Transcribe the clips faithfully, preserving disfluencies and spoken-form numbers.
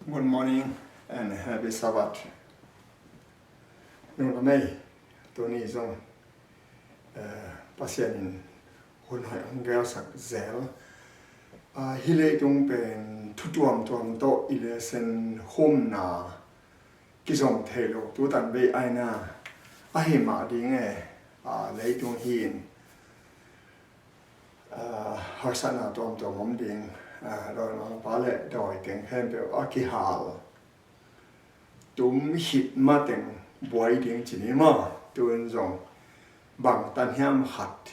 Good morning and happy Sabbath. Nunglamei, tuni zong, eh, Pasian in hun hoih hong gelsak zel. Ah, hih leitung pen thu tuamtuam tawh i lesson humna kizom thei lo, tu tan bei aina ahi mah ding e. Ah, leitung hi in, ah, haksatna tuamtuam om ding, ah, dawi mangpa le dawi teng khempeuh a kihal tum khit mateng buai ding ci ni maw? Tu-in zong bang tan hiam khat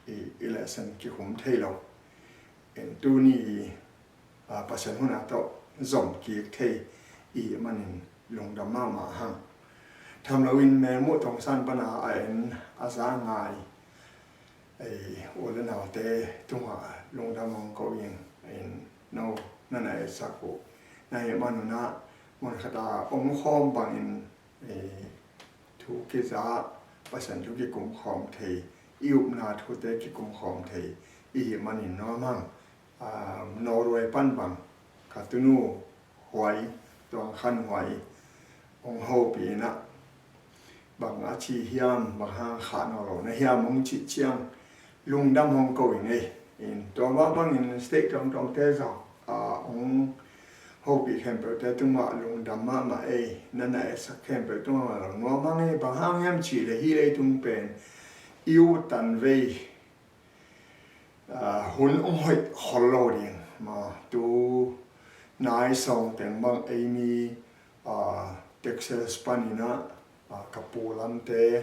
i, i lesson kikhum thei lo. En tuni, ah, Pasian hun a tawh zom kik thei i manin lungdam mahmah hang. Tham loin melmuh tongsan pana a en a za ngai, ei, u le naute tungah lungdam hong ko ing. En no, na na etsak uh na hih manunah mun khata om khawm bangin, eh, thu kiza, Pasian thu kikum khawm thei, i upna thute kikum khawm thei i hih manin nuam hang. Ah, Norway pan bang ka tunu Huai, Tuang Khan Huai hong hopih inah bang a ci hiam, bang hang khah nawn lo na hiam hong cih ciang lungdam hong ko ing ei. In tua mah bangin state tuamtuamte zong, ah, hong hopih khempeuhte tungah lungdam mahmah ei. Na na etsak khempeuh tungah lo nuam hang ei. Bang hang hiam cih leh hih leitung pen i ut tan vei, ah, hun hong hoih khol lo ding. Ma tu nai sawng teng bang eimi, ah, Texas paninah, ah, ka pu lamte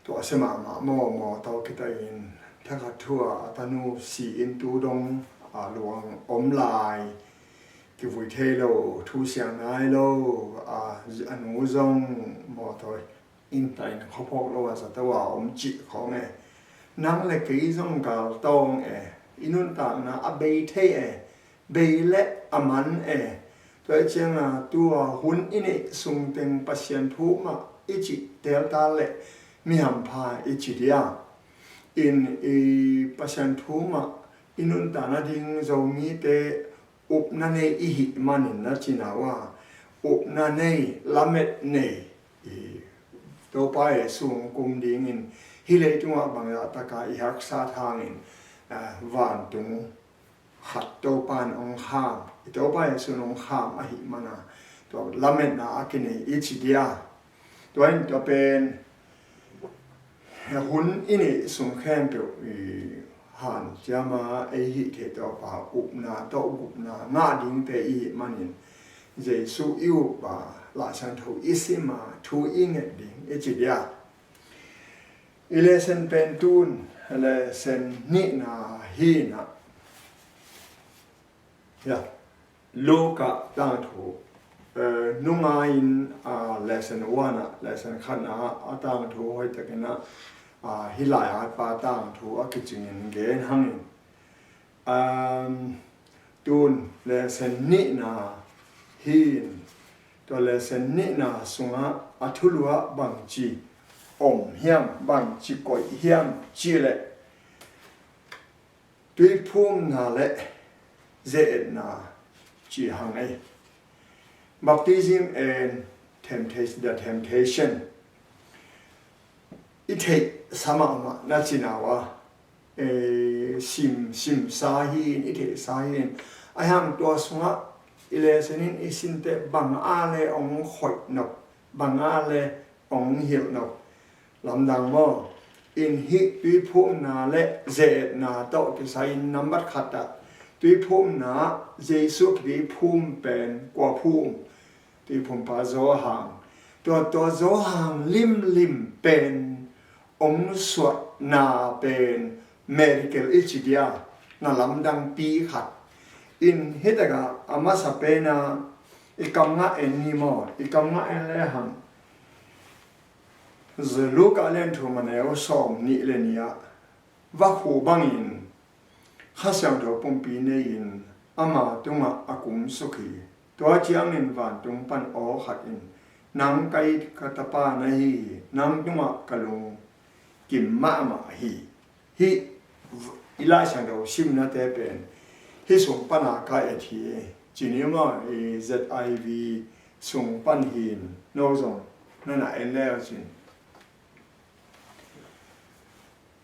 tua sia mahmah maw, mawtaw kitakin thakhat thu-a a tanu si in tu dong, ah, luang om lai, kivui thei lo, thu siang nai lo, ah, a nu zong mawtaw in ta in khuaphawk lo a zato a om cih khawng e. Nang le kei zong galtawng e. I nuntakna a bei thei e. Bei le a man e. Tua i cianga tua hun i neih sungteng Pasian thu mah i cih teltal le mi hampha i ci dia. In i Pasian thu mah i nuntakna ding Zomite upna nei i hih manin na cina uh a, upna nei, lamet nei, i Topa Jesu hong kum dingin hih leitungah bangzah taka i haksat hangin, ah, vantung khat Topa in hong kham, i Topa Jesu in hong kham ahih mana tua lametna a kinei i ci dia. Tua in tua pen hun i neih sung khempeuh i hanciama ei hih theih Topa upna tawh gupna ngah dingte i hih manin Jesu i upa, Laisiangtho i sima, thu i nget ding i ci dia. I lesson pen tun lesson nihna hi inah. Ya, Luka tangthu, eh, nunga in, ah, lesson one ah, lesson khatna ah a tangthu hoihtakin ah, ah, hih lai-atpa tangthu a kicingin gen hangin, um, tun lesson nihna hi in, tua lesson nihna sungah a thulu ah bangci om hiam, bangci koih hiam cih leh tuiphumna le ze-etna ci hang ei. Baptism and temptation, the temptation. I theihsa mahmah na cina uh a, eh, sim, simsa hi in, i theihsa hi in. Ahi hang tua sungah i lesson in i sinte bang a le hong hoih nop, bang a le hong hilh nop. Lamdang maw? In hih tuiphumna le ze-etna tawh kisai in nambat khat ah tuiphumna ah Jesu tuiphum pen kua phum? Tuiphumpa Johan. Tua, tua Johan limlim pen hong suahna pen miracle i ci dia, na lamdangpi khat. In hitakah a masa pena i kam ngah en ni maw? I kam ngah en le hang. Luka lian thum a neu sawm nih le nih ah, vakhu bangin Kha Siangtho pumpi nei-in ama tungah a kumsuk hi. Tua ciangin vantung pan aw khat in, "Nang ka it ka tapa na hi hi, nang tungah ka lungkim mahmah hi." Hih i Lai Siangtho simnate pen hih sung pana ka et hi, Ci ni maw, i Z I V sung pan hin no zong na na en leu cin.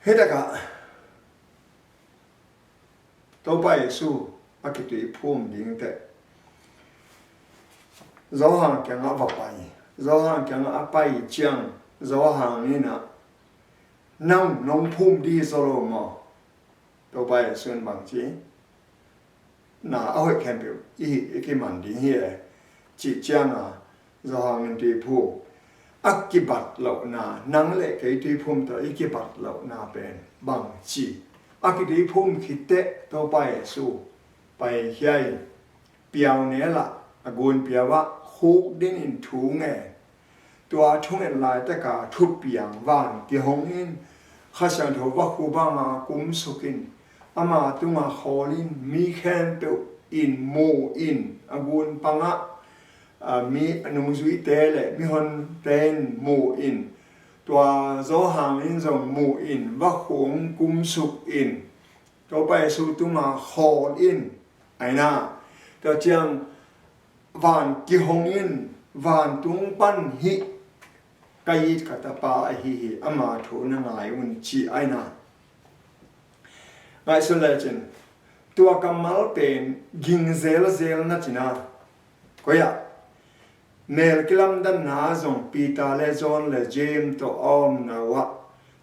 Hi takah Topa Jesu a kituiphum ding teh Johan kiangah va pai. Johan kiangah a pai ciang Johan in ah, "Nang nong phum di zaw lo maw?" Topa Jesu in bang ci? "Na a hoih khempeuh i, i kiman ding hi e," cih cianga Johan in tuiphum a kibat lohna, nang le kei tuiphum tawh i kibat lohna pen bang ci? A kituiphum khit teh Topa Jesu paikhia in piau nel ah, a gunpiau ah khukdin in thu ngen. Tua thungen laitaka thupiang van kihong in, Kha Siangtho vakhu banga kumsuk in, ama tunga khawl in, mi khempeuh in mu in, a gun pangah, a, mi a nungzuite le mihonte in mu in, tua Johan in zong mu in, vakhu hong kumsuk in, Topa Jesu tunga khawl in, aina. Tua ciang van kihong in, vantung pan hih ka it ka tapa ahi hi, ama thu na ngai un, ci aina. Ngaihsun lecin, tua kammal pen ging zelzel na cina. Koi ah, mel kilamdanna zong Peter le John le James tawh a omna uh ah,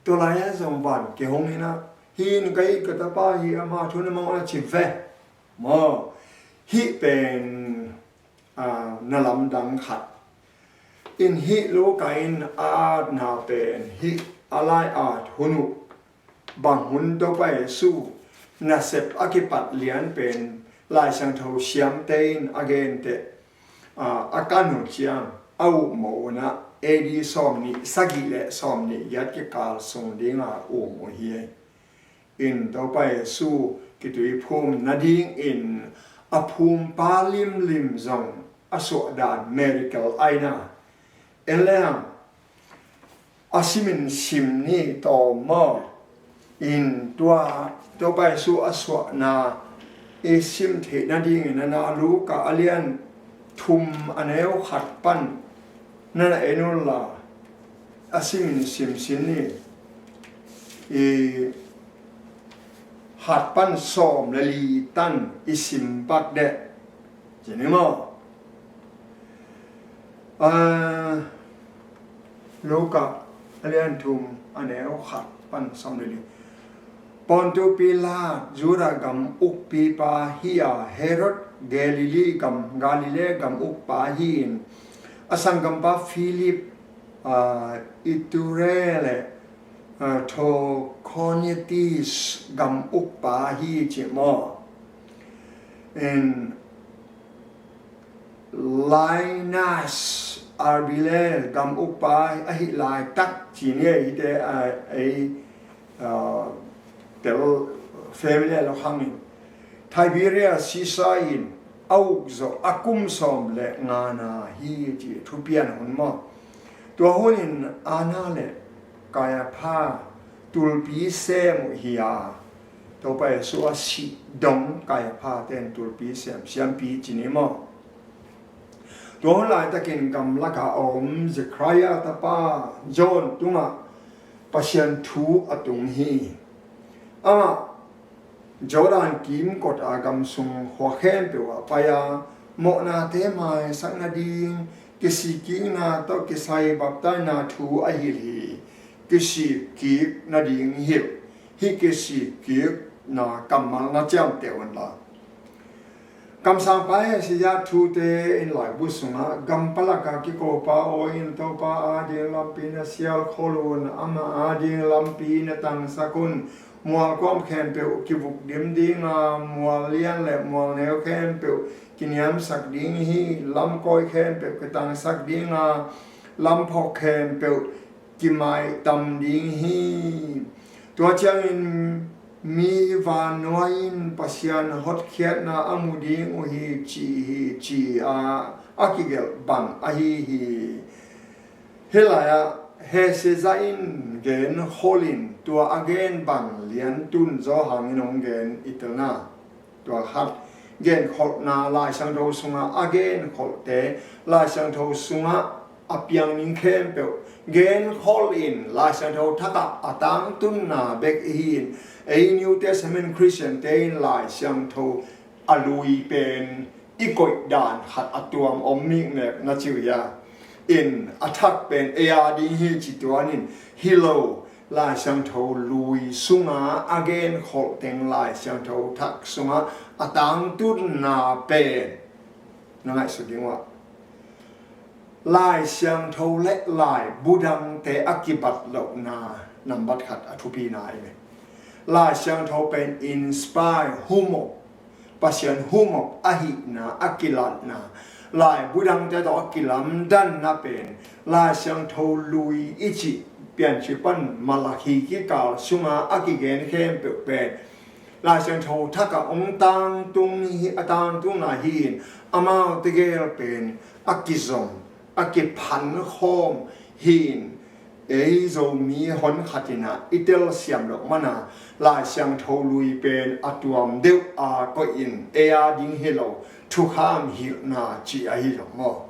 tua lai-ah zong van kihong in ah, "Hih in ka it ka tapa hi, ama thu na mang un," a ci ve. Maw, hih pen, a, na lamdang khat. In hih Luka in a atna pen hih a lai-at hun uh, bang hun Topa Jesu nasep a kipat lian pen Lai Siangtho siamte in a gen teh, a, a kan uh ciang a uh mawh un ah A D sawmnih sagih le sawmnih giat kikal sung dinga um uh hi. In Topa Jesu kituiphum nadingin a phumpa limlim zong a suahdan miracle aina. En leng a simin sim ni tawm maw? In tua Topa Jesu a suahna i sim theih nadingin a na Luka a lian thum a neu khat pan na na en unla, a simin sim sin ni. I khat pan sawm le li tan i sim pak deh. Ci ni maw? A, Luka a lian thum a neu khat pan sawm le li. Pontu Pilat, Judah gam ukpipa hi a, Herod, Galilee gam, Galilee gam ukpa hi in, a sanggampa Philip, a, Iturea le, a, Trachonitis gam ukpa hi ci maw? In Linus, Abilene gam ukpa ahi laitak ci ni, eite, a, ei, a, tel family lo hangin, Tiberias Caesar in a uk zawh a kum sawm le ngana hi ci, thupian hun maw? Tua hunin Anna le Kaiapha tulpi sem uh hi a, Topa Jesu a sih dong Kaiapha ten tulpi sem, siampi ci ni maw? Tua hun laitakin gamlaka a om Zechariah tapa John tungah Pasian thu a tung hi. Amah Jordan kimkot a gamsung khua khempeuh ah pai a, mawhnate maisak nading kisikkikna tawh kisai baptaina thu a hilh hi. Kisikkik nading hilh. Hih kisikkikna kammal na ciamteh unla. Kamsangpa Hezekiah thute in laibu sungah, gam palaka kikopa aw in, Topa ading lampi na sialkhol un, ama ading lampi na tangsak un, mualkuam khempeuh kivuk dim dinga, mual lian le mual neu khempeuh kiniamsak ding hi, lamkawi khempeuh kitangsak dinga, lamphawk khempeuh kimaitam ding hi. Tua ciangin mi vannuai in Pasian hotkhiatna a mu ding uh hi ci hi, ci-a a kigelh bang ahi hi. Hih lai-ah Hezekiah in gen kholin tua a gen bang liantun Johan in hong gen i telna. Tua khat, genkholhna, Lai Siangtho sungah a genkholhte, Lai Siangtho sungah a piang ding khempeuh genkholh in Lai Siangtho thakah a tangtunna bek ihi in, ei New Testament Christian te in Lai Siangtho a lui pen i koih dan khat a tuam om mikmek na ci uh hia? In a thak pen ei a ding hi ci tuan in, hi lo, Lai Siangtho lui sunga a genkholh teng Lai Siangtho thak sunga a tangtunna pen na ngaihsut ding uh ah, Lai Siangtho le laibu dangte a kibat lohna nambat khat a thupina i ve. Lai Siangtho pen inspire, humop, Pasian humop ahihna a kilatna, laibu dangte tawh a kilamdanna pen Lai Siangtho lui i cih Piancil pan Malakhi kikal sunga a kigen khempeuh pen Lai Siangtho thakah hong tangtung hi, a tangtungna hi in, amau tegel pen a kizom, a kiphankhawm hi in, ei Zomi hon khat in ah i telsiam loh mana Lai Siangtho lui pen a tuam deuh a koih in ei a ding hi lo, thukham hilhna ci ahi zong maw?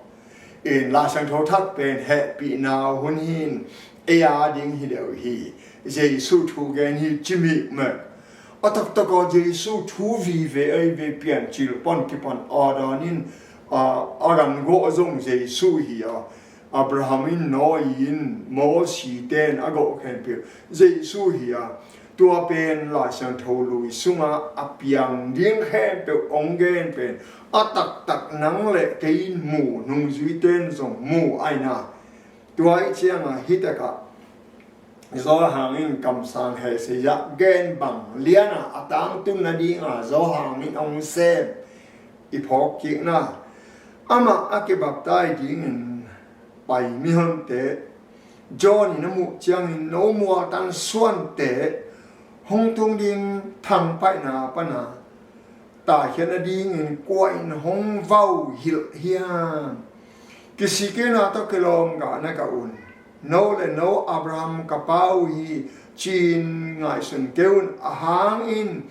In Lai Siangtho thak pen hehpihna hun hi in ei a ding hi deuh hi. Jesu thu gen hi ci mikmek. A taktak a Jesu thu vive ei ve Piancil pan kipan a dan in, a, a gan gawh zong Jesu hi a, Abraham in, Noah in, Mosi ten a gawh khempeuh Jesu hi a, tua pen Lai Siangtho lui sunga a piang ding khempeuh hong gen pen a taktak nang le kei in mu, nungzui ten zong mu aina. Tua i cianga hi takah Johan in kamsang hei sei zah gen bang liana a tangtun nadinga Johan in hong sem i phawk kikna, amah a kibaptai dingin pai mihonte John in a muh ciangin, no mualtan suante hong tung ding thangpaihna pana taikhiat nadingin kua in hong vau hilh hiam? Kisik ihna tawh kilawm gah na gah un. No le no Abraham ka pa uh hi, ci-in ngaihsun kei un. Ahang in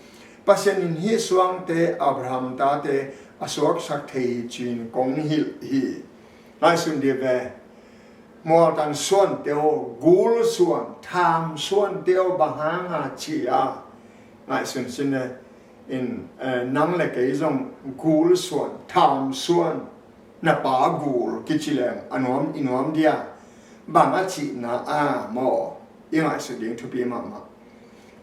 Pasian in hih suangte Abraham tate a suaksak thei hi, ci-in kong hilh hi. Ngaihsun dih ve. Mualtan suante aw, gul suan, tham suante aw, bang hanga ci a? Ngaihsun sin e. In, eh, nang le kei zong gul suan, tham suan, na pa gul kici leng a nuam, i nuam dia? Bang a cihna a maw? I ngaihsut ding thupi mahmah.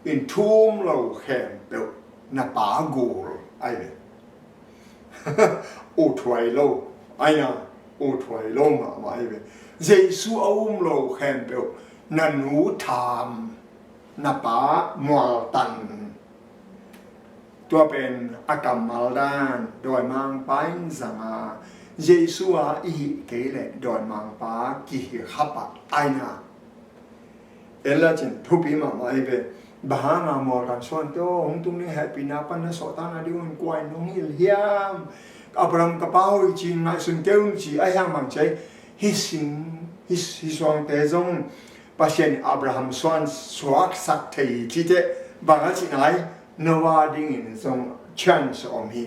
In thu um lo khempeuh na pa gul ahi ve. Uthuai lo, aina, uthuai lo mahmah ahi ve. Jesu a um lo khempeuh na nu tham, na pa mualtan. Tua pen a kammal dan, dawimangpa in zanga, Jesu a i hih kei leh dawimangpa kihi khapah aina. En la cin thupi mahmah ahi ve. Bang hanga mualtan suante aw, hong tung ding hehpihna pan na suahtakna ding un kua in hong hilh hiam? Abraham ka pa hoih ci, ngaihsun kei un ci, ahi hang bang ci ai? Hih sing, hih, hih suangte zong Pasian in Abraham suan suaksak thei hi cite, bang a cih nai? Noah dingin zong chance om hi.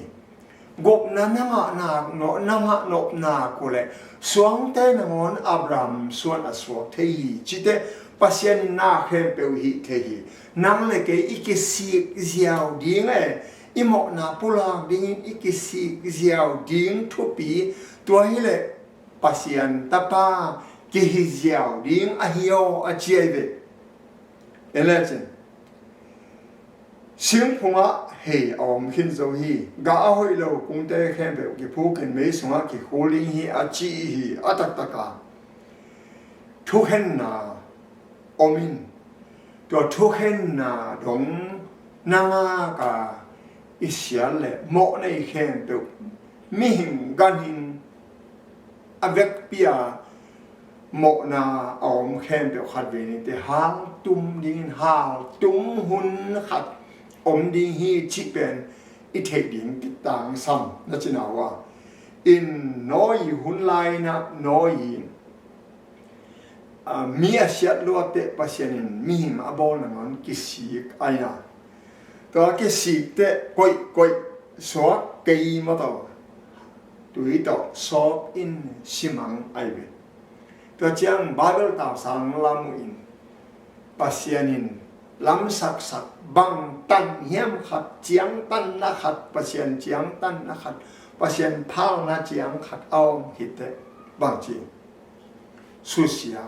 Gupna na ngah nak, na ngah nop nak uh leh suangte nangawn Abraham suan a suak thei hi cite, Pasian in na khempeuh hih thei hi. Nang le kei i kisik ziau ding e, i mawhna pulak dingin i kisik ziau ding thupi, tua hileh Pasian tapa kihi ziau ding ahi aw a ci ahi ve. En le cin. Singphungah hei a om khin zo hi. Gah a hoih lo kungte khempeuh kiphukin mei sungah kikhul ding hi a ci hi. A taktaka thukhenna om in, tua thukhenna dong na ngak a i siat le mawh nei khempeuh mihing ganhing a vekpi a mawhna a om khempeuh khat vei nite haltum dingin, haltum hun khat om ding hi cih pen i theih ding kitangsam na cina uh a. In Noah hun lai-inah Noah in, a, mi a siat luatteh Pasian in mihing a bawl nangawn kisik aina. Tua kisik teh koih koih suak kei maw, tui tawh sawp in simang ahi ve. Tua ciang Bible tausang lam uh in Pasian in lamsaksak bang tan hiam khat, ciangtanna khat, Pasian ciangtanna khat, Pasian phalna ciang khat a om hi teh bang ci, susia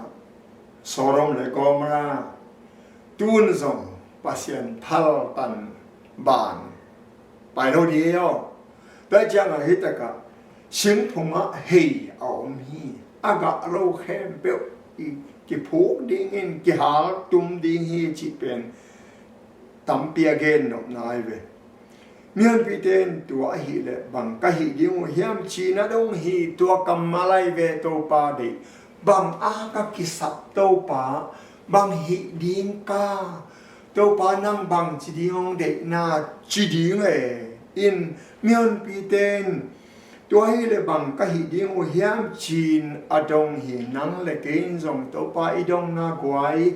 Sodom le Gomorrah, tun zong Pasian phaltan ban pai lo ding hi aw. Tua ciangah hi takah singphungah hei a om hi. A gah lo khempeuh i kiphuk dingin kihal tum ding hi cih pen tampi a gen nopna ahi ve. Mihonpite in tua ahih leh bang ka hih ding uh hiam ci-in a dong hi. Tua kammal ahi ve. Topa deih, bang a ka kisap Topa, bang hih ding ka, Topa nang bang ci ding hong deihna ci ding e. In mihonpite in tua hi leh bang ka hih ding uh hiam ci-in a dong hi. Nang le kei in zong Topa i dongna guai,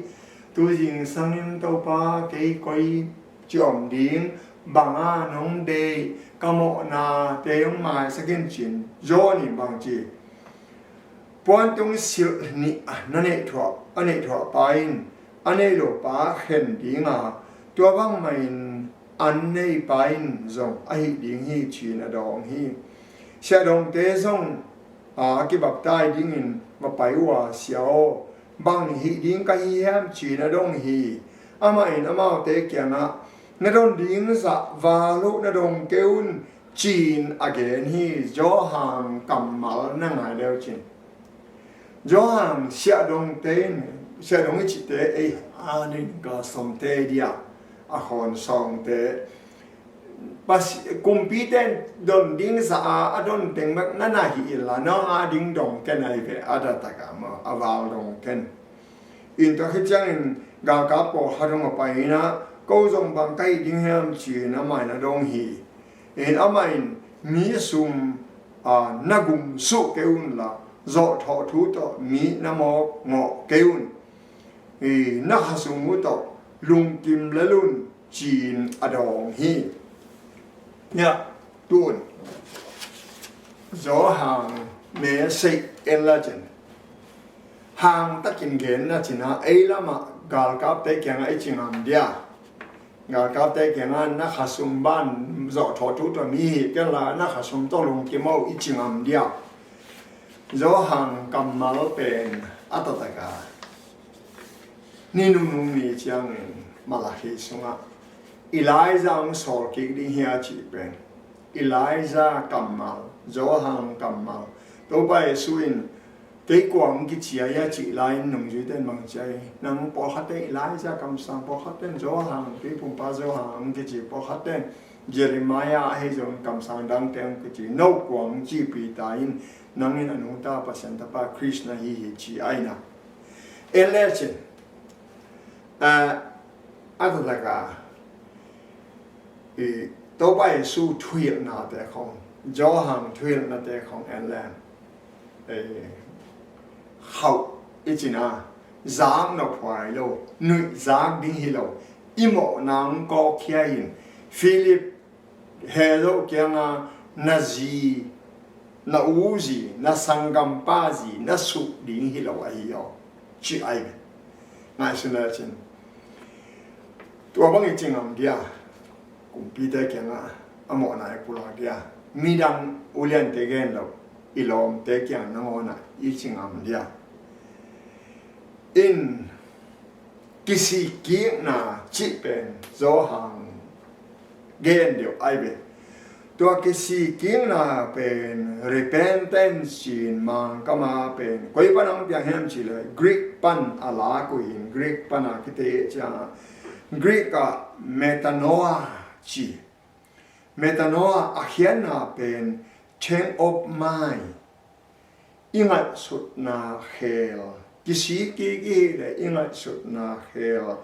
tu zingsangin Topa kei koi ci om ding, bang a nong deih, ka mawhnate hong maisak in ci-in John in bang ci, puantung silh nih a na neih thuah, a neih thuah pa in a neih lo pa khen ding a, tua bangmah in an nei pa in zong a hih ding hi ci-in a dawng hi. Siahdongte zong a kibaptai dingin va pai uh a, Sia aw, bang hih ding ka hi hiam ci-in a dong hi. Amah in amaute kiangah na don ding zah val uh na dong kei un ci-in a gen hi. Johan kammal na ngai leu cin, Johan siahdongte in, siahdong i cihte ei a ding ka sawmte dia, a khawn sawngte, Pasi-, kumpite in don ding zah a, a don teng bek na na hih inla, nang a ding dong ken ahi ve, a datak a maw, a val dong ken. In tua khit ciangin galkap pawlkhat hong a pai in ah, ko zong bang ka hih ding hiam ci-in amah in a dong hi. In amah in mi sum, a, na gum suh kei unla, zawhthawh thu tawh mi na mawk ngawh kei un. I, na khasum uh tawh lungkim lel un ci-in a dawng hi. Nia, tun Johan message en la cin, hang takin genna cin ah, ei lamah galkapte kiangah i ci ngam dia? Galkapte kiangah na khasum ban zawhthawh thu tawh mi hih kenla, na khasum tawh lungkim o i ci ngam dia? Johan kammal pen a taktak a, ni nunung ni ciangin Malakhi sungah Elijah hong sawl kik ding hi a cih pen, Elijah kammal, Johan kammal. Topa Jesu in kei kua hong kici a hia cih lai-in nungzuite in bang ci a hi, nang pawlkhatte Elijah kamsang, pawlkhatte in Johan, tuiphumpa Johan hong kici, pawlkhatte in Jeremiah ahi zongin kamsang dangte hong kici, no kua hong ci, Peter in, nang in a nungta Pasian Tapa Khrist na hi hi ci a hi na. En le cin, a, a taktak a, i, Topa Jesu thuhilhnate khong, Johan thuhilhnate khong en le, i, khauh i cin a, zak nophuai lo, nuih zak ding hi lo, i mawhna hong kawkkhia in, Philip he zo kiangah na zi, na u zi, na sanggampa zi na suk ding hi lo ahi aw, ci a hi. Ngaihsun le cin, tua bang i ci ngam dia? Kumpite kiangah a mawhna i pulak dia? Midang uliante gen lo, i lawmte kiang nangawnah i ci ngam dia? In kisikkikna cih pen Johan gen deuh a hi ve. Tua kisikkikna pen repentance ci-in Mangkama pen koi pan hong piang hiam cih leh Greek pan a lak uh hi-in, Greek pan a kithei ciangah Greek ah metanoia ci. Metanoia a khiatna pen change of mind, i ngaihsutna khel, kisikkik i hih leh i ngaihsutna khel,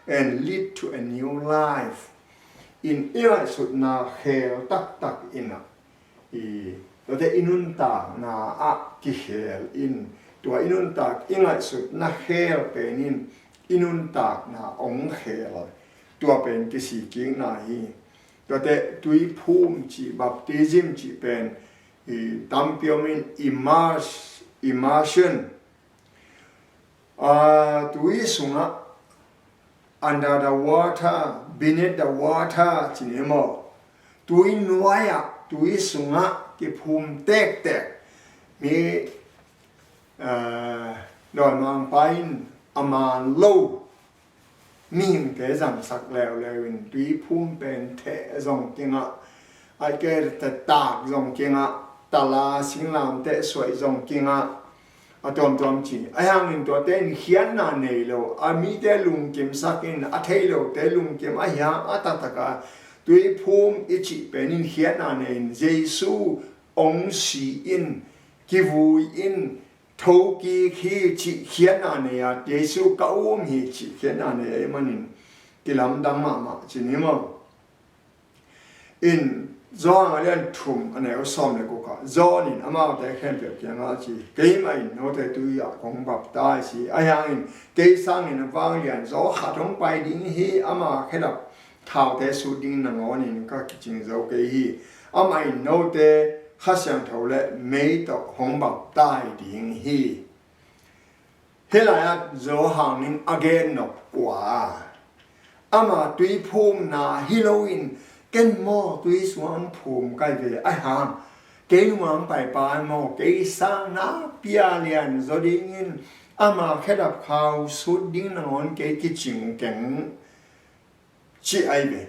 and lead to a new life. In i ngaihsutna khel taktak in ah, i, tuate i nuntakna ah kikhel in, tua i nuntak, i ngaihsutna khel pen in i nuntakna hong khel, tua pen kisikkikna hi. Tuate tuiphum cih, baptism cih pen i tampi om in, immerse, immersion. Ah, tui sungah, under the water, beneath the water ci ni maw. Tui nuai-ah, tui sungah kiphum tektek. Mi, ah, dawimangpa in a man lo mihingte zangsak leuleu in tuiphum pen theh zong kingah, a kei tatak zong kingah, tala singlamteh suaih zong kingah, a tuamtuam ci. Ahi hangin tuate in khiatna nei lo, a mite lungkimsak in, a thei lote lungkim ahi hang a taktaka tuiphum i cih pen in khiatna nei in, Jesu hong si in, kivui in, thokik hi cih khiatna nei a, Jesu ka um hi cih khiatna nei ahih manin kilamdang mahmah ci ni maw. In Johan a lian thum a neu sawm le guk ah John in amaute khempeuh kiangah ci, keimah in note tui-ah kong baptise hi, ahi hangin kei sangin a vanglian zaw khat hong pai ding hi, ama khedap thaute sut ding nangawnin ka kicing zo kei hi. Amah in note Kha Siangtho le mei tawh hong baptise ding hi. Hih lai-ah Johan in a gen nop kua, ama tuiphumna hi loin, ken maw tui sungah hong phum ka hi ve, ahi hang kei nungah hong paipa maw, kei sang nakpi-a lian zaw dingin ama khedap khau sut ding nangawn kei kicing keng, ci ahi ve.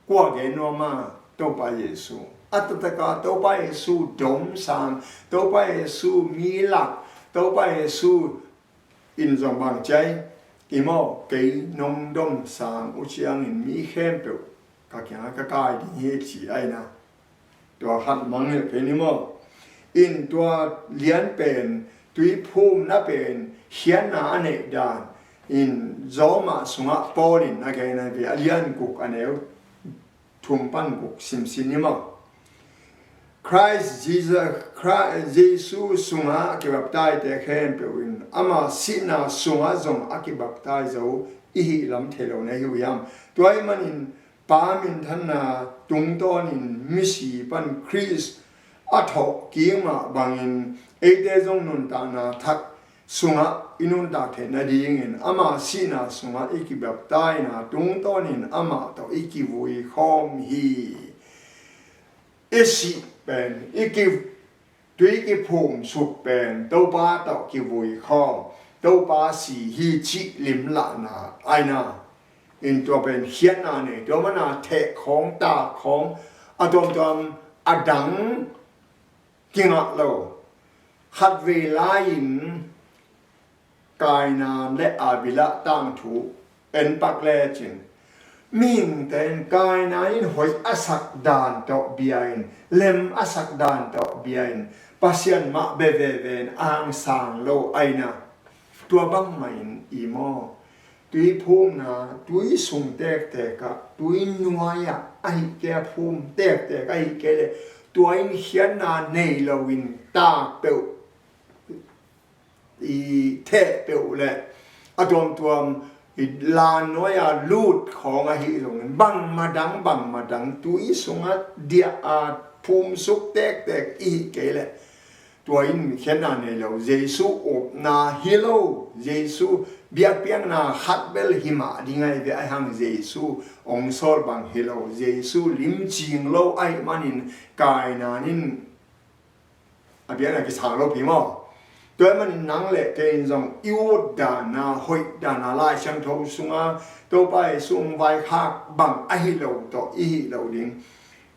Kua gen nuam a? Topa Jesu. A taktaka Topa Jesu dom sang, Topa Jesu mi lak, Topa Jesu in zong bang ci ai, i maw, kei nong dom sang uh ciangin mi khempeuh ka kiangah ka kai ding hi, ci ahi na. Tua khat mangngilh kei ni maw. In tua lian pen, tuiphumna pen khiatna a neih dan in Roma sungah Paul in a gen ahi ve, a lian guk a neu thum pan guk simsim ni maw. Christ Jesus, Christ, Jesu sungah a kibaptise-te khempeuh in ama sihna sungah zong a kibaptise zo i hih lam thei lo na hi uh hiam? Tua ahih manin Pa minthanna tungtawnin misi pan Khrist a thawhkik mah bangin eite zong nuntakna thak sungah i nuntak theih nadingin ama sihna sungah i kibaptisena tungtawnin amah tawh i kivui khawm hi. I sih pen, i ki, tui kiphum suk pen Topa tawh kivui khawm, Topa si hi cih limlahna ahi na. In tua pen khiatna nei, tua mana theh khawng, tak khawng, a tuamtuam a dang kingah lo. Khatvei lai-in Kaina le Abel tangthu en pak lecin, mihingte in Kaina in hoih a sak dan tawh bia in, lem a sak dan tawh bia in, Pasian mah bia veve in a hang sang lo ahi na. Tua bangmah in i maw, tuiphumna, tui sung tektek ah, tui nuai ah, ahih kei a phum tektek ahih kei leh, tua in khiatna nei loin tak peuh, i theh peuh leh a tuamtuam i lan nuai-a lut khawng ahi zongin, bangmah dang, bangmah dang, tui sungah diah a phum suk tektek i hih kei leh, tua in khiatna nei lo, Jesu upna hi lo, Jesu biakpiakna khat bel hi mah ding ahi ve, ahi hang Jesu hong sawl bang hi lo, Jesu limcing lo ahih manin Kaina in a biakna kisang lo pi maw. Tua ahih manin nang le kei in zong i ut dana, hoih dana, Lai Siangtho sunga Topa Jesu hong vaikhak bang ahi lo tawh i hih loh ding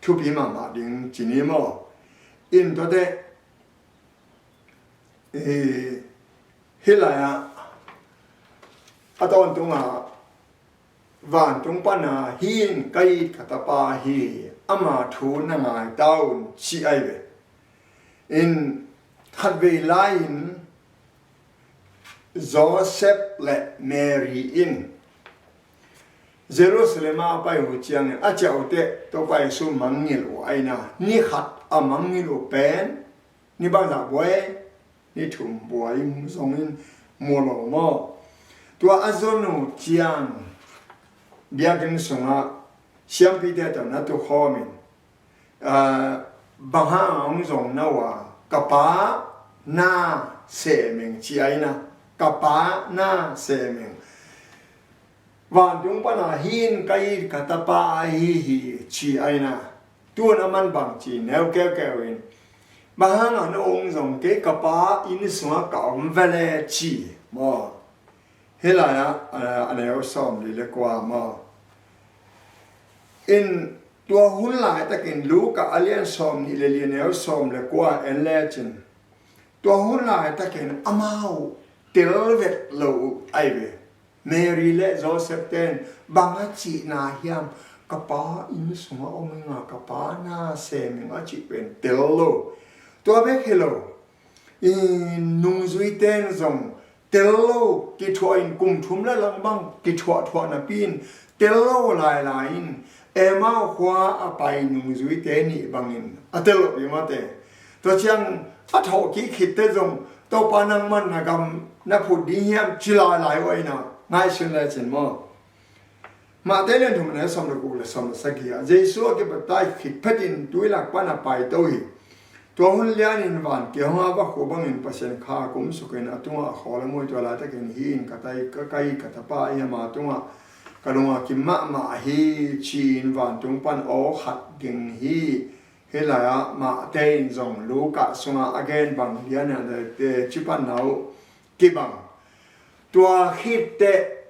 thupi mahmah ding ci ni maw. In tuate, eh, hih lai-ah a tawntunga vantung pana, "Hih in ka it ka tapa hi, ama thu na ngai ta un," ci ahi ve. In khatvei lai-in Joseph le Mary in Jerusalem a pai uh ciangin a ciah uh teh Topa Jesu mangngilh uh ahi na. Ni khat a mangngilh uh pen ni bangzah buai, ni thum buai zongin mu lo maw. Tua a zon uh ciang biakinn sungah siampite tawh na tukhawmin, aa, bang hang a hong zong na uh a, ka Pa na semeng ci a ina, ka Pa na semeng. Vantung pana hih in ka it ka tapa ahi hi ci a ina. Tun a man bang ci neu keukeu in, bang hang a na hong zong kei ka Pa inn sungah ka om vele ci maw. Hih lai-ah a neu sawm li le kua maw. In tua hun laitakin Luka a lian sawm nih le li a neu sawm le kua en lecin, tua hun laitakin amau tel vet lo uh ahi ve. Mary le Joseph ten bang a cihna hiam, ka Pa inn sungah om inga ka Pa na sem ing a cih pen tel lo. Tua bek hi lo, i nungzuite in zong tel lo kithuah in, kum thum le lang bang kithuahthuah napi in tel lo lailai in Emau khua a pai nungzuite nih bangin a tel lo hi mate. Tua ciang a thawhkik khitte zong Topa nangman na gam na phut ding hiam ci lailai uh a ina, ngaihsun lecin maw. Mate lian thum a neu sawm le guk le sawm le sagih ah Jesu a kibaptise khit phetin tui lak pan a paito hi. Tua hun lianin van kihong a vakhu bangin Pasian kha a kumsukin a tungah a khawl a muh hi. Tua laitakin hih in ka tai, ka, ka it ka tapa ahi, ama tungah ka lung a kim mahmah hi ci-in vantung pan aw khat ging hi. Hih lai-ah Mate in zong Luka sungah a gen bang lianin a te ci panna uh kibang. Tua khitteh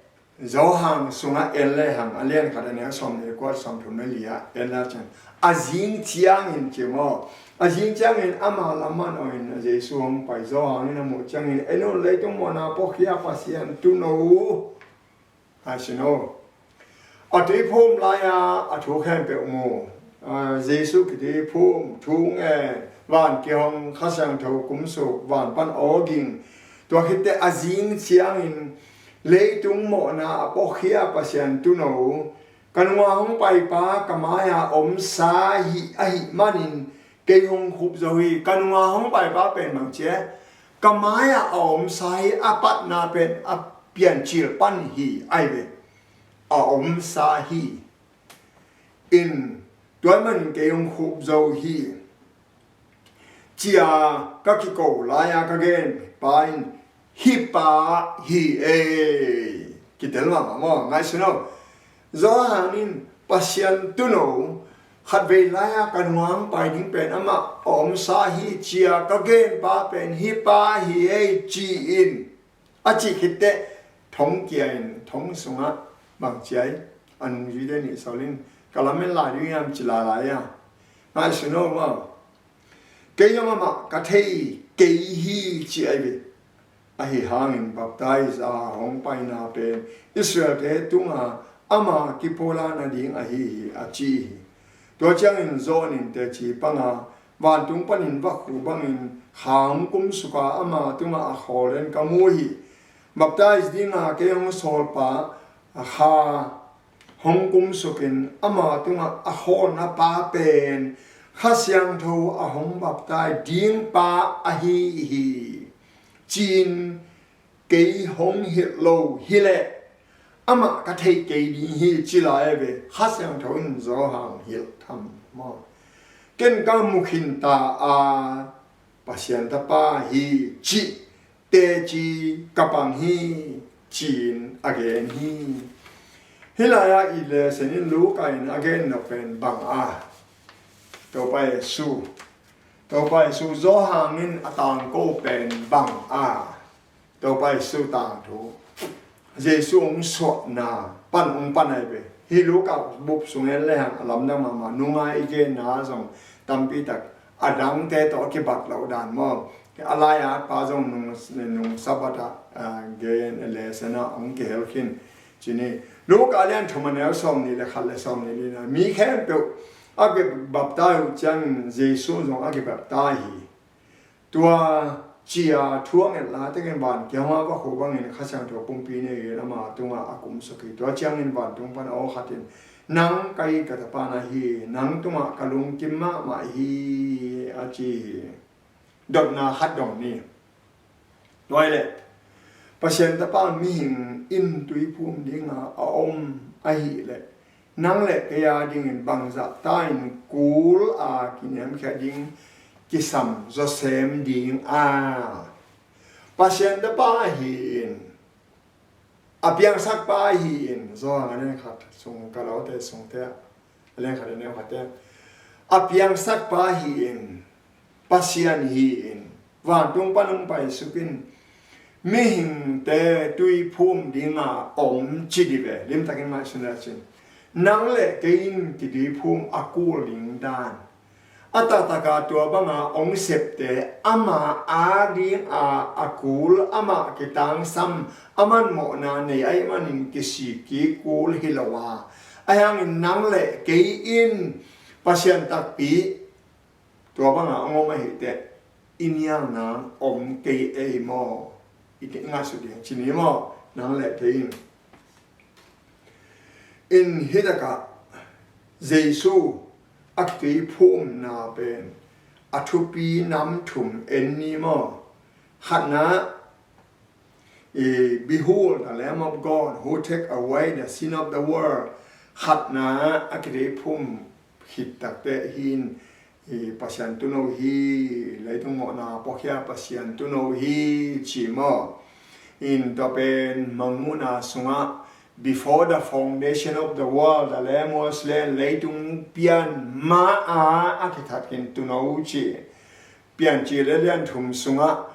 Johan sungah en lehang a lian khat a neu sawm le kua, sawm thum le li ah en lecin, a zing ciangin ci maw, a zing ciangin ama lam man awin a Jesu hong pai, Johan in a muh ciangin, en un, leitung mawhna puakhia Pasian Tuuno uh, a sin aw. A tuiphum lai-a a thu khempeuh mu, a, Jesu kituiphum, thu ngen, van kihong, Kha Siangtho kumsuk, van pan aw ging. Tua khitteh a zing ciangin, leitung mawhna a puakhia Pasian Tuuno, ka nunga hong paipa ka mai-a omsa hi ahih manin kei hong khup zo hi. Ka nunga hong paipa pen bang ci e, ka mai-a a omsa hi, a patna pen a piancil pan hi ahi ve. A omsa hi. In tua ahih manin kei hong khup zo hi. Cia ka kiko lai-a ka gen pa in, hih pa hi ei. Kitel mahmah maw, ngaihsun aw. Johan in Pasian Tuuno, khatvei lai-a ka nunga hong pai ding pen amah a omsa hi, cia ka gen pa pen hih pa hi ei ci-in a cih khitteh thong kia in, thong sungah bang ci a, a nungzuite nih sawl in, ka lamen lai ding hiam ci lailai a, ngaihsun aw maw. Kei zong amah ka thei kei hi ci ahi ve. Ahi hangin baptise a hong paina pen Israelte tunga ama kipulak nading ahi hi a ci hi. Tua ciangin John in teci panga vantung panin vakhu bangin Kha hong kumsuka ama tungah a khawl den ka mu hi. Baptise dinga kei hong sawlpa Kha hong kumsukin ama tungah a khawlna pa pen Kha Siangtho a hong baptise ding pa ahi hi, ci-in kei hong hilh lo hileh amah ka thei kei ding hi ci lai ve. Kha Siangtho in Johan hilh tham maw. Ken ka mu khin ta a, Pasian Tapa hi cih teci ka pang hi, ci-in a gen hi. Hih lai-ah i lesson in Luka in a gen nop pen bang a, Topa Jesu, Topa Jesu Johan in a tangko pen bang a, Topa Jesu tangthu, Jesu hong suahna pan hong pan ahi ve. Hih Luka bup sung en lehang a lamdang mahmah, nunga i genna zong tampi tak a dangte tawh a kibat loh dan maw. A lai-at pa zong nung, nung Sabbath ah, a, gen lesson ah hong kihel khin. Ci ni, Luka lian thum a neu sawm nih le khat le sawm nih li na, mi khempeuh a kibaptise uh ciangin Jesu zong a kibaptise hi. Tua cia thu a nget laitakin van kihong a vakhu bangin Kha Siangtho pumpi nei in ama tungah a kumsuk hi. Tua ciangin vantung pan aw khat in, nang ka it ka tapa na hi, nang tungah ka lungkim mahmah hi, a ci hi. Dotna khat dong ni. Tua hi leh Pasian Tapa mihing in tuiphum dinga a om ahih leh Nang le kei a dingin bangzah ta in kul a kiniamkhiat ding kisam zawsem ding a, Pasian tapa hi-in, a piangsakpa hi-in, Johan a lian khat sung, Galatia sungte a lian khat a neu khatte, a piangsakpa hi-in, Pasian hi-in, vantung pan hong paisuk in, mihingte tuiphum dinga om ci di ve. Limtakin ngaihsun le cin, nang le kei in kituiphum a kul ding dan, a taktaka tua banga hong septe ama a dinga a kul, amah kitangsam, aman mawhna nei ahih manin kisik kik kul hi lo a, ahi hangin nang le kei in Pasian takpi tua banga hong om ahih teh i nial nang om kei ei maw? I ngaihsut ding ci ni maw, nang le kei in? In hi takah Jesu a kituiphumna pen a thupi nam thum en ni maw? Khatna, i, "Behold the Lamb of God who take away the sin of the world." Khatna a kituiphum khit takteh hi-in, i, "Pasian tuuno hi, leitung mawhna puakhia Pasian tuuno hi," ci maw? In tua pen Mangmuhna sungah, "Before the foundation of the world, the Lamb was slain." Leitung pian ma-a a kithat khin tuuno ci. Piancil a lian thum sungah,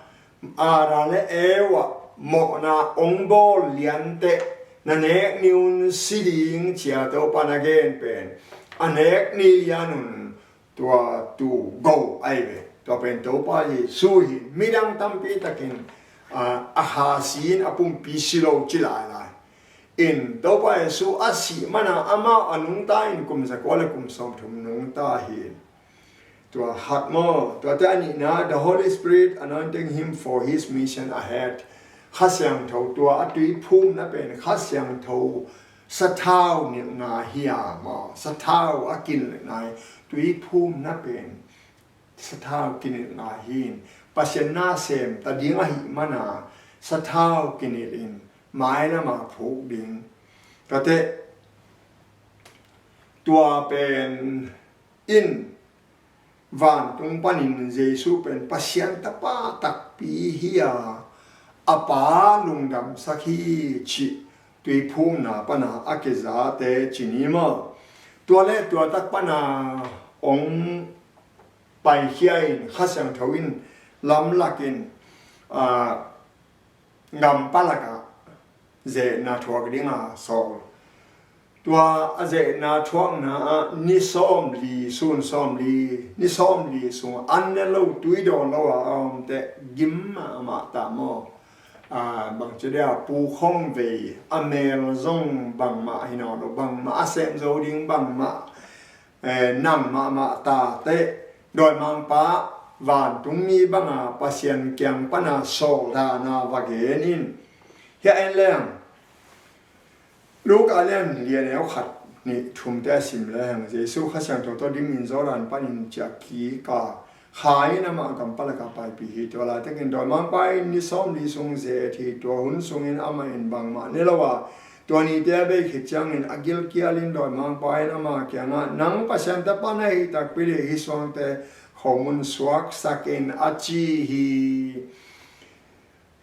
Adam le Eva mawhna hong bawl lianteh, "Na nek ni un si ding," ci-a Topa na gen pen, a nek ni lian un tua tuu go ahi ve. Tua pen Topa Jesu hi. Midang tampi takin, a, a kha si-in a pumpi si lo ci lailai. In Topa Jesu a sih mana amau a nungta in kum zakua le kum sawmthum nungta hi. Tua khat maw? Tuate a nihna, the Holy Spirit anointing him for his mission ahead. Kha Siangtho, tua a tuiphumna pen Kha Siangtho sathau nilhna hi a maw? Sathau a kinilhna hi. Tuiphumna pen sathau kinilhna hi. Pasian na sem ta ding ahih mana sathau kinilh in mailama phuk ding. Tuate tua pen in vantung panin Jesu pen Pasian tapa takpi hi a, a Pa lungdamsak hi cih tuiphumna pana a kizate ci ni maw? Tua le tua tak pana hong paikhia in Kha Siangtho in lamlakin, a, gam palakah zehna thuak dinga sawl. Tua a zehna thuakna ah ni sawmli, sun sawmli, ni sawmli sung an ne lo, tui dawn lo a a omte gim mahmah ta maw? A, bangci dia, pukhong vei, a mel zong bangmah hi nawn lo, bangmah a sem zo ding, bangmah, eh, nang mahmah tate, dawimangpa vantungmi banga Pasian kiang pana sawl dana va gen in. Hia en leng, Luka lian li a neu khat, nih, thumte a sim leng, Jesu Kha Siangtho tawh dimin Jordan panin ciah kik a, kha in amah gam palakah paipih hi. Tua laitakin dawimangpa in ni sawmli sung ze-et hi. Tua hun sungin amah in bangmah ne lo a, tua nite a bei khit ciangin a gilkialin dawimangpa in ama kiangah, "Nang Pasian tapa na hih takpi leh hih suangte khomun suaksak in," a ci hi.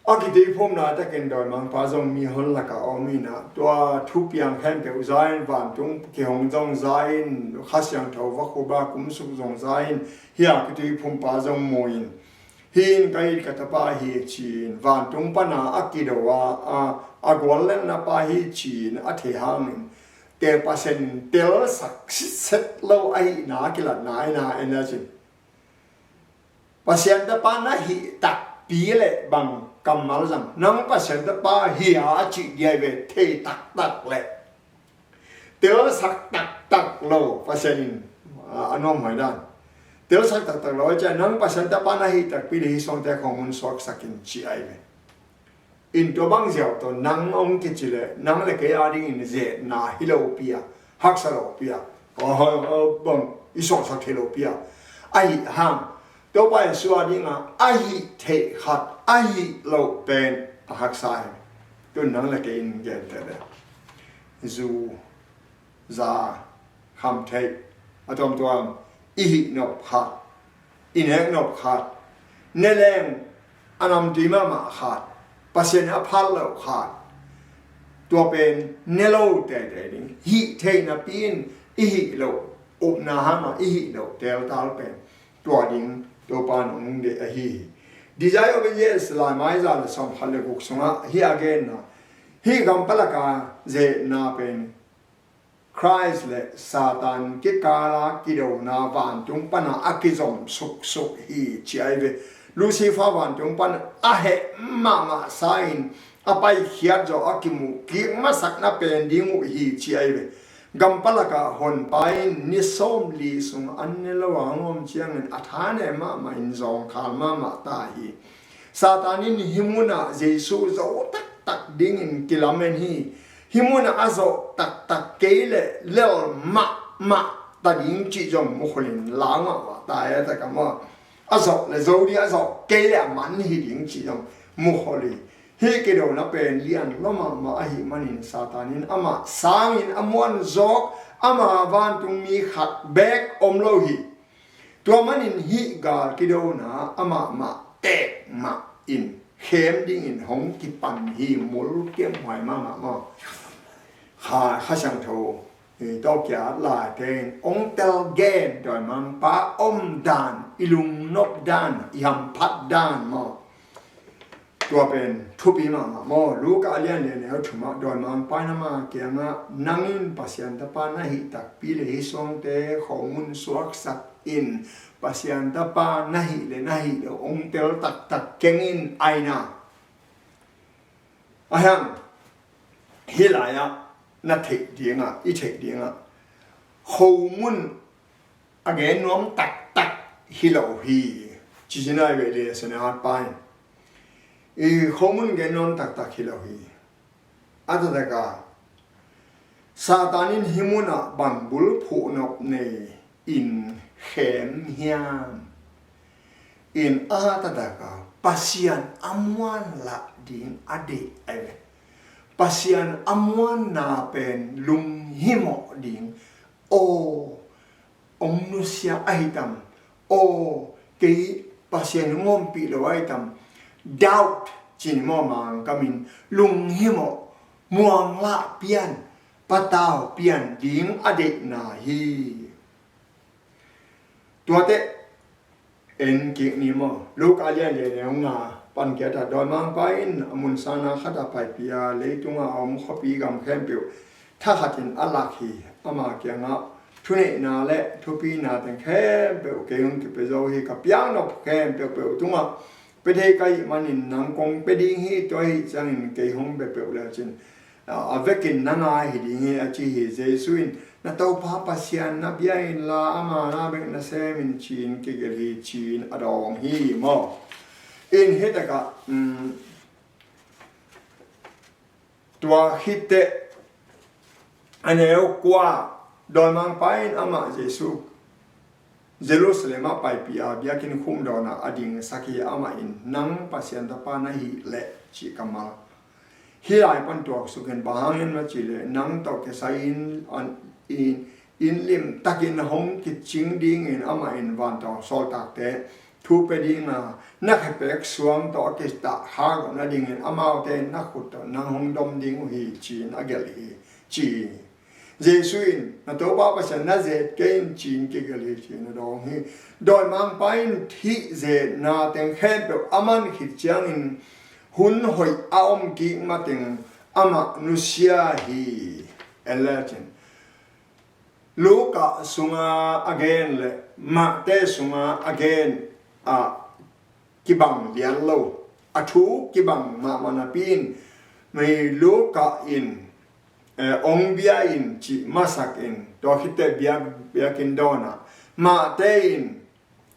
A kituiphum laitakin dawimangpa zong mihon lakah a om in ah, tua thupiang khempeuh za-in, vantung kihong zong za-in, Kha Siangtho vakhuba kumsuk zong za-in, hih a kituiphumpa zong mu in, "Hih in ka it ka tapa hi," ci-in vantung pana a kido a, a, a guallelhna pa hi ci-in a thei hangin, tel Pasian in telsak sitset lo ahihna a kilatna ahi na, en a cin. Pasian tapa na hih takpi leh bang kammal zang, "Nang Pasian tapa hi a," a cih dia ve, thei taktak leh. Telsak taktak lo, Pasian in, a, a nuamhuai dan. Telsak taktak lo a cih, "Nang Pasian tapa na hih takpi leh hih suangte khomun suaksak in," ci ahi ve. In tua bang ziau tawh nang hong kici leh, nang le kei a dingin zetna hi lopi a, haksa lopi a, a, a, bang i suaksak thei lopi a, ahi hang, Topa Jesu a dinga a hih theih khat a hih loh pen a haksa hi. Tun nang le kei in gente leh, zu za kham theih, a tuamtuam i hih nop khat, i nek nop khat, ne leng a namtui mahmah khat, Pasian a phat loh khat, tua pen ne lo teitei ding, hih theih napi in i hih loh, upna hang a i hih loh teltal pen tua ding Topa in hong deih ahi hi. Desire of Ages laimai za le sawmkhat le guk sungah hih a genna, hih gam palaka zetna pen Christ le Satan kikala kidona vantung pana a kizom suksuk hi ci ahi ve. Lucifer vantung pan a heh mahmah sa in a paikhiat zawh a kimuh kik masakna pen ding uh hi ci ahi ve. Gam palaka honpa in ni sawmli sung an ne lo a hong om ciangin a tha ne mahmah in zawngkhal mahmah ta hi. Satan in hih munah Jesu zo taktak dingin kilamen hi. Hih munah a zawh taktak kei le lel mahmah ta ding cih zong mukhol in lau mahmah ta e, a taka maw. A zawh le zo ding, a zawh kei le a man hi ding cih zong mukhol hi. Hih kidona pen lian lua mahmah ahih manin Satan in amah sangin a muan zawk ama vantungmi khat beek om lo hi. Tua manin hih gal kidona amah mah tek mah in khem dingin hong kipan hi, mul kiamhuai mahmah maw. Kha, Kha Siangtho, eh, tawh kia laite in hong tel gen dawimangpa om dan, i lungnop dan, i hamphat dan maw. Tua pen thupi mahmah maw. Luka a lian le neu thumah dawimangpa in ama kiangah, nang in Pasian tapa na hih takpi le hih suangte khomun suaksak in, Pasian tapa na hih le na hih lo hong tel taktak keng in, aina. Ahiang hih lai-ah na theih dingah, i theih dingah khomun a gen nuam taktak hi lo hi. Ci-in a hi ve le sene hatpa in, i khomun gen nuam taktak hi lo hi. A taktak a Satan in hih munah bang bulphuh nop nei in khem hiam? In a taktak a Pasian a muan lah ding a deih ahi ve. Pasian a muanna pen lunghimawh ding. Aw, hong nusia ahi tam? Aw, kei Pasian hong ompih lo ahi tam? Doubt ci ni maw, Mangkam in, lunghimawh, muanglah pian, patau pian ding a deihna hi. Tuate en kik ni maw. Luka a lian le neu nga pan kiat ah dawimangpa in a mun sangna khat ah paipi a, leitungah a om khuapi gam khempeuh thakhatin a lak hi. Ama kiangah, thuneihna le thupina teng khempeuh kei hong kipia zo hi. Ka piaknop khempeuh peuh tungah pia thei ka hih manin nang kong pia ding hi. Tua ahih ciangin kei hong pia peuh lecin a vekin na ngai hi ding hi, a ci hi. Jesu in, na Topa Pasian na bia inla, ama na bek na sem in, ci-in kigelh hi, ci-in a dawng hi maw. In hih takah, um, tua khit teh a neu kua, dawimangpa in amah Jesu Jerusalem ah paipi a, biakinn khum dawnah a dingsak hi. Amah in, nang Pasian tapa na hih leh, cih kammal. Hih lai pan tuaksuk in, bang hang hiam na cih leh nang tawh kisai in, in, in limtakin hong kicing dingin amah in vantawng sawltakte thu pia ding a, na khepek suang tawh a kitahkhak loh nadingin amaute in na khut tawh nang hong dom ding uh hi, ci-in a gelh hi, ci hi. Jesu in, na Topa Pasian na zet kei in, ci-in kigelh hi, ci-in a dawng hi. Dawimangpa in hih zetna teng khempeuh a man khit ciangin hun hoih a om kik mateng amah nusia hi. En lecin Luka sunga a gen le Mate sunga a gen ah kibang lian lo, a thu kibang mahmah napi in, mei Luka in, eh, hong bia in cih masak in, tua khit teh biak, biakinn dawn ah, Mate in,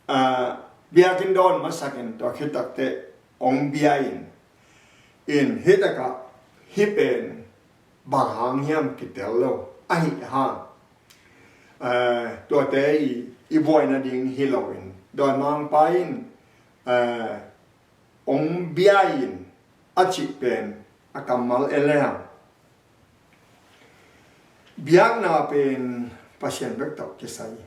eh, biakinn dawn masak in, tua khit tak teh hong bia in. In hih takah hih pen bang hang hiam kitel lo, ahih hang, eh, tuate i, i buaina ding hi loin, dawimangpa in, eh, hong bia in a cih pen a kammal en le hang, Biakna pen Pasian bek tawh kisai.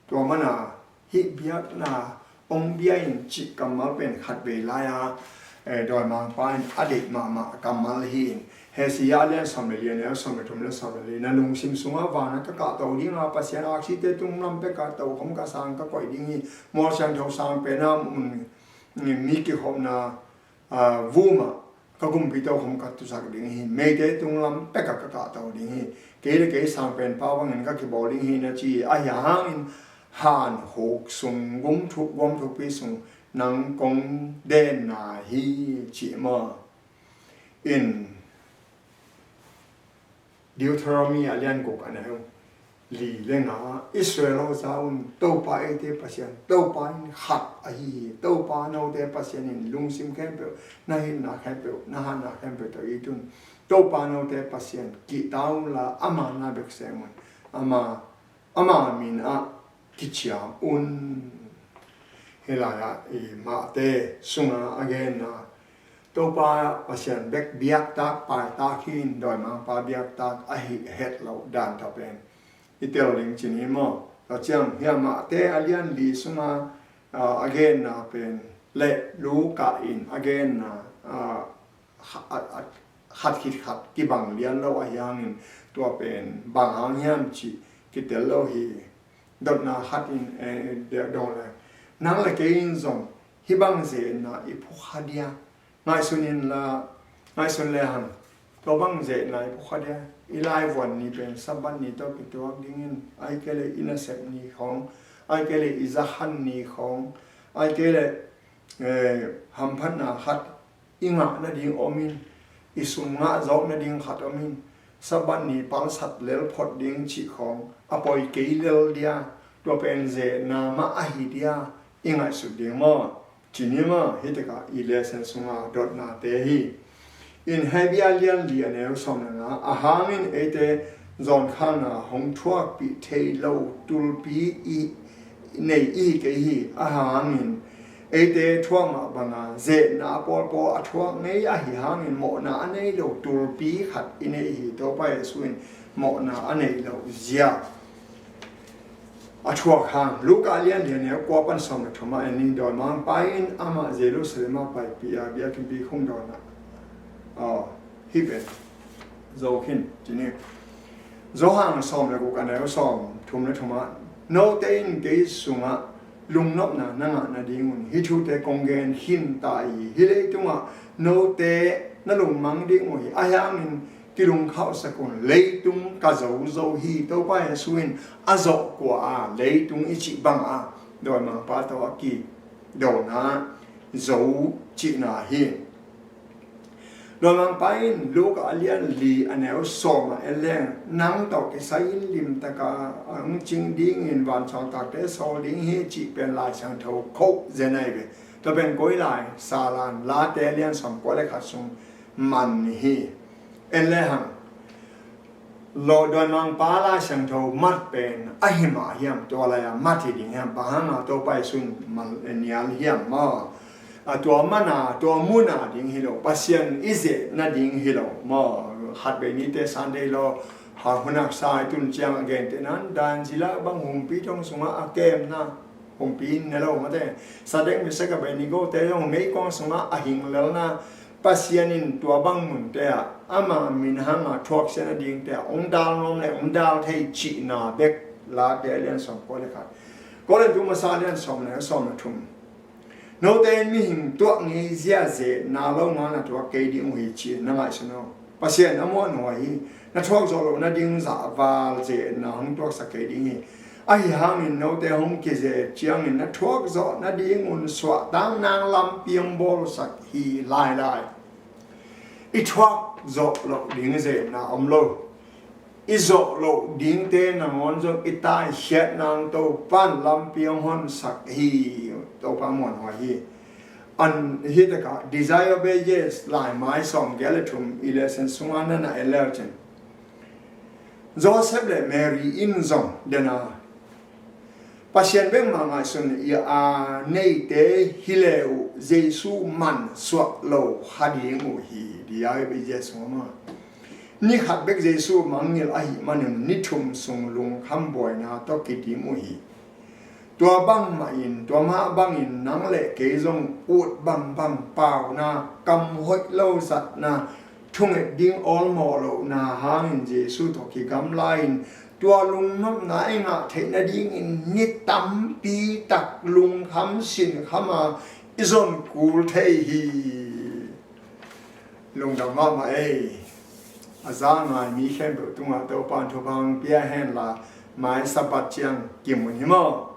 Tua mana hih biakna hong bia in cih kammal pen khat vei lai-a, eh, dawimangpa in a deih mahmah kammal hi in. Hesaya a lian sawm le li, a neu sawm le thum le sawm le li, na lungsim sungah vana ka kahto dinga Pasian aksite tung lam peka tokhom ka sang ka koih ding hi. Mual siangtho sang pena mun mi kikhopna, ah, vumah ka kumpi tokhom ka tusak ding hi. Meite tung lam peka ka kahto ding hi. Kei le kei sang penpa bangin ka kibawl ding hi na ci. Ahi hangin han huk sung gumthuk guamthukpi sung nang kong denna hi cih maw? In Deuteronomy a lian guk a neu li le nga, Israel aw za un, Topa eite Pasian, Topa in khat ahi hi. Topa note Pasian in lungsim khempeuh, na hinna khempeuh, na hanna khempeuh tawh it un. Topa note Pasian kihta unla ama na bek sem un. Ama, ama min ah kiciam un. Hih lai-ah i Mate sunga a genna Topa Pasian bek biaktak, paitak hi in, dawimangpa biaktak ahi het loh dan tawh pen i tel ding ci ni maw? Tua ciang hiah Mate a lian li sunga, ah, a genna pen le Luka in a genna, ah, kha-, a, a, khat khit khat kibang lian lo ahi hangin tua pen bang hang hiam cih kitel lo hi. Dotna khat in, eh, dong le, nang le kei in zong hih bang zetna i phukha dia. Ngaihsun inla, ngaihsun le hang, tua bang zetna i phukha dia. I laivuan ni pen Sabbath ni tawh kituak dingin, ahih kei le i nasep ni khawng, ahih kei le i zakhan ni khawng, ahih kei le, eh, hamphatna khat i ngah nading om in, i sum ngah zawk nading khat om in, Sabbath ni palsat lel phot ding cih khawng a poi kei lel dia. Tua pen zetna mah ahi dia i ngaihsut ding maw? Ci ni maw? Hih tekah i lesson sunga dotnate hi. In Hebru a lian li a neu sawm le nga, a hangin eite zawnkhalna hong thuakpih thei lo tulpi i nei i hi kei hi. A hangin eite thuak mah banga zetna pawlpawl a thuak ngei ahi hangin mawhna a nei lo tulpi khat i nei hi. Topa Jesu in mawhna a nei lo zia a thuak hang. Luka lian li a neu kua pan sawm le thum ah en ni. Dawimangpa in amah Jerusalem ah paipih a, biakinnpi khung dawnah, aw, hih pen zo khin ci ni. Johan sawm le guk a neu sawm thum le thum ah, note in kei sungah lungnopna na ngah nadingun hih thute kong gen khin ta hi. Hih leitungah note na lungmang ding uh hi. Ahi hangin kilungkhauhsak un, leitung ka zo zo hi. Topa Jesu in a zawh kua a, leitung i cih bang a, dawimangpa tawh a kidona zo cihna hi. Dawimangpa in Luka a lian li a neu sawm ah en leng, nang tawh kisai in limtaka hong cing dingin vansawltakte sawl ding hi cih pen Lai Siangtho quote zen ahi ve. Tua pen koi lai, Salan Late lian sawm kua le khat sung man hi. En le hang, lo dawimangpa Lai Siangtho mat pen ahi mah hiam? Tua lai-a mat hi ding hiam? Bang hanga Topa Jesu in nial hiam maw? A tua mana, tua muna ding hi lo, Pasian i zeh nading hi lo maw? Khatvei nite Sunday law, ha, hun haksa i tun ciang a gente nan dan zila bang humpi thong sungah a kemna, humpi in ne lo mate, Sadek, Mesak, Abednego te zong meikuang sungah a hinglelna, Pasian in tua bang munte ah ama min hanga thuaksia nadingte ah hong dal nuam le hong dal thei cihna bek Late a lian sawm kua le khat, Korin tu masa a lian sawm le sawm le thum. Note in mihing tuak ngei zia zetna lo ngal na tuak kei ding uh hi ci-in na ngaihsun aw. Pasian a muanhuai hi. Na thuak zawh loh nading zahval zetna hong tuaksak kei ding hi. Ahi hangin note hong kizet ciangin na thuak zawh nadingun suahtakna lampi hong bawlsak hi lailai. I thuak zawh loh ding zetna om lo. I zawh loh dingte nangawn zong i taikhiat nang Topan lampi hong honsak hi. Topa muanhuai hi. An hih takah Desire of Ages laimai sawm giat le thum i lesson sungah na na en leu cin. Joseph le Mary in zong dena Pasian bek mah ngaihsun i a neite hi le uh Jesu man suak lo kha ding uh hi. Desire of Ages sungah mah Ni khat bek Jesu mangngilh ahih manin ni thum sung lungkham buaina tawh kidim uh hi. Tua bangmahin, tua mah bangin nang le kei zong ut bangbang pauna, kam hoih lo zatna, thunget ding awlmawh lohna hangin Jesu tawh kigamla-in tua lungnopna i ngah theih nadingin ni tampi tak lungkham sinkham a i zon kul thei hi. Lungdam mahmah ei. A za ngai mi khempeuh tungah Topa'n thupha pia hen la, mai Sabbath ciang kimu ni maw.